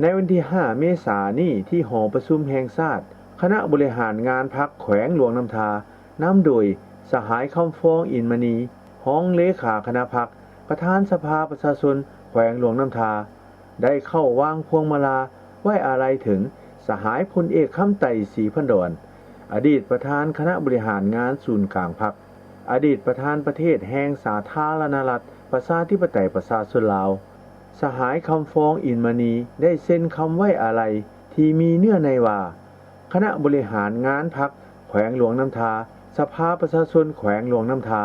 ໃນວັນທີຫ້າເມສານີ້ ທີ່ຫໍປະຊຸມແຫ່ງຊາດ, ຄະນະບໍລິຫານງານພັກແຂວງຫຼວງນ້ຳທາ ນຳໂດຍສະຫາຍ ຄຳຟອງ ອິນມະນີ ຮອງເລຂາຄະນະພັກ, ປະທານສະພາປະຊາຊົນແຂວງຫຼວງນ້ຳທາ ໄດ້ເຂົ້າວາງພວງມາລາໄວ້ອາໄລເຖິງສະຫາຍພົນເອກ ຄຳໄຕ ສີພັນດອນ ອະດີດປະທານຄະນະບໍລິຫານງານສູນກາງພັກ, ອະດີດປະທານປະເທດແຫ່ງສາທາລະນະລັດ ປະຊາທິປະໄຕ ປະຊາຊົນລາວ. ສະຫາຍ ຄຳຟອງ ອິນມະນີ ໄດ້ເຊັນຄຳໄວ້ອາໄລທີ່ມີເນື້ອໃນວ່າ ຄະນະບໍລິຫານງານພັກແຂວງຫຼວງນ້ຳທາ, ສະພາປະຊາຊົນແຂວງຫຼວງນ້ຳທາ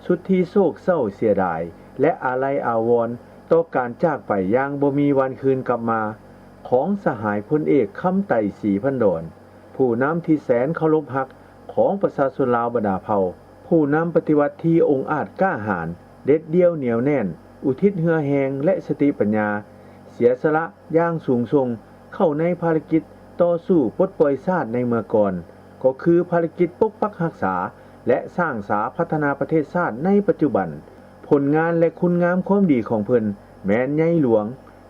ສຸດທີ່ໂສກເສົ້າເສຍດາຍ ແລະ ອາໄລອາວອນຕໍ່ການຈາກໄປຢ່າງບໍ່ມີວັນຄືນກັບມາ ຂອງສະຫາຍພົນເອກ ຄຳໄຕ ສີພັນດອນ ຜູ້ນຳທີ່ແສນເຄົາລົບຮັກຂອງປະຊາຊົນລາວບັນດາເຜົ່າ, ຜູ້ນຳປະຕິວັດທີ່ອົງອາດກ້າຫານ, ເດັດດ່ຽວໜຽວແໜ້ນ, ອຸທິດເຫື່ອແຮງ ແລະ ສະຕິປັນຍາ ເສຍສະຫຼະຢ່າງສູງສົ່ງເຂົ້າໃນພາລະກິດຕໍ່ສູ້ປົດປ່ອຍຊາດໃນເມື່ອກ່ອນ, ກໍຄືພາລະກິດປົກປັກຮັກສາ ແລະ ສ້າງສາພັດທະນາປະເທດຊາດໃນປັດຈຸບັນ. ຜົນງານ ແລະ ຄຸນງາມຄວາມດີຂອງເພິ່ນແມ່ນໃຫຍ່ຫຼວງ,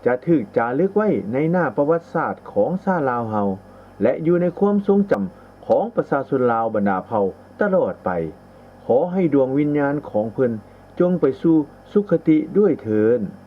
ຈະຖືກຈາລຶກໄວ້ໃນໜ້າປະຫວັດສາດຂອງຊາດລາວເຮົາ ແລະ ຢູ່ໃນຄວາມຊົງຈຳຂອງປະຊາຊົນລາວບັນດາເຜົ່າຕະຫຼອດໄປ. ຂໍໃຫ້ດວງວິນຍານຂອງເພິ່ນຈົ່ງໄປສູ່ສຸຄະຕິດ້ວຍເທີ້ນ.